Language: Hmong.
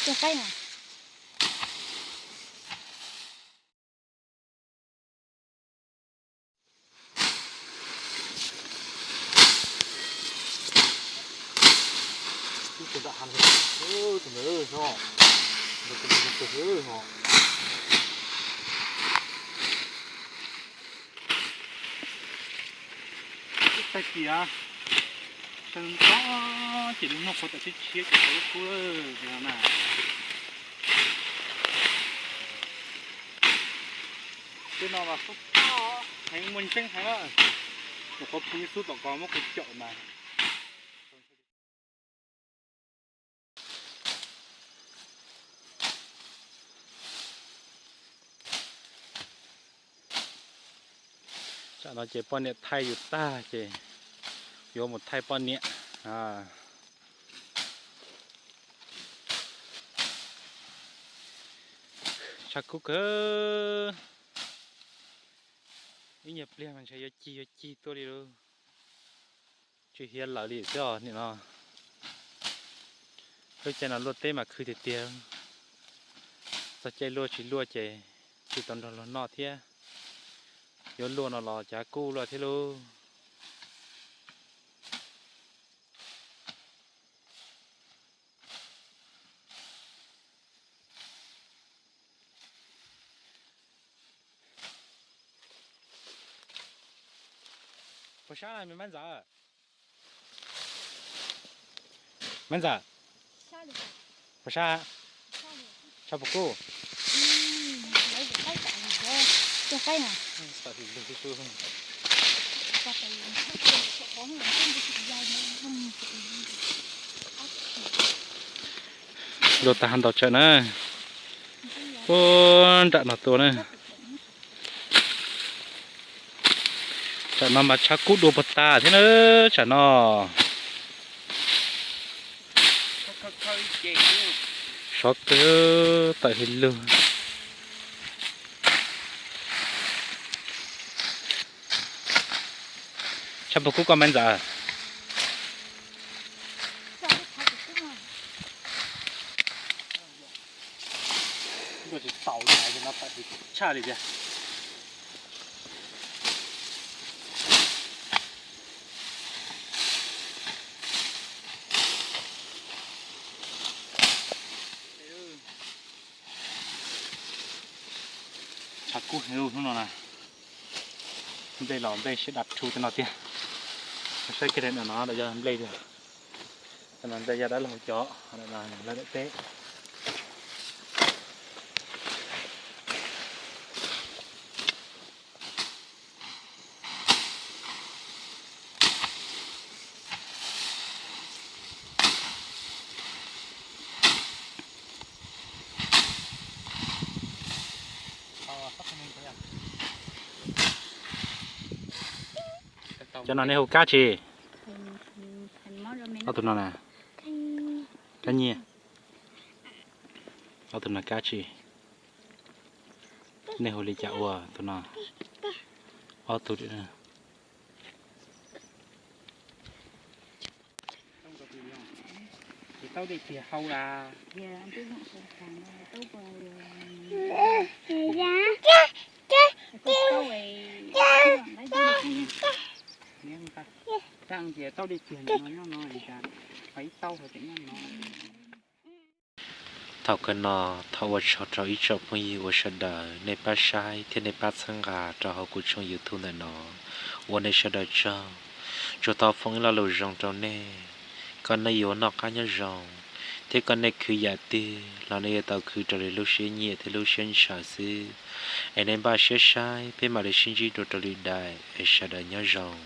Cog qaib na. Tag kis, ces lub noj qhuav tam tshiab tshiab ces tau lub kub lawm na. Tej no mas xub pab heev, muaj ntseeb heev na. Nyuam qhuav pw xub tom ko muab kuv caum mas. Tsam no ces poj niam thaij yus tag ces yuav mus thaij poj niam. Tshav kub kawg. Ib nyuag pliag mas ntshe yuav cig yuav cig tuaj li lauj. Tsis hiab lawv li xwb os nim no. Lub caij no luaj teb mas khwv tiag tiag. Txog caij luaj tsis luaj ces tsis tau nrog luag noj thiab. Yuav luaj no los cav kuj luaj thiab lauj. Puas sab na me Maiv Ntxawm? Maiv Ntxawm, puas sab? Sab puas kub? Luaj tag ntaus tsawm na. Ua nram no tuaj na. Tsam no mas tshav kub dua puag ta thiab na, tsam no. Sov kawg, tawm hais lug. Tshav puas kub koj Maiv Ntxawm? Tsis tau, tshaj li tiag. Tshav kub heev hnub no na. Nplej los nplej siab dab rhu tej no tiag. Saib kiag daim no, no yog nplej tiag. Nplej yog dab laug cov, lawv daim teb. Cov no nej hu kab tsi? Ob tug no na, kab nyiaj. Ob tug no kab tsi? Nej hu li cas ua tus no? Ob tug. Thaum kawg no, thov ua tsaug rau ib tsoom phooj ywg uas sawv daws nej pab saib thiab nej pab txhawb nqa rau hauv kuv tshooj YouTube ntawm no. Ua nej sawv daws tsaug. Tsuas tau foom ib lo lus zoo rau nej, kom nej yuav noj qab nyob zoo, thiab kom nej khwv yam twg los nej yuav tau khwv raws li lub siab nyiam thiab lub siab ntshaw xwb. Es nej npaj siab saib, peb mam li sib ntsib dua rau lwm daim, es sawv daws nyob zoo.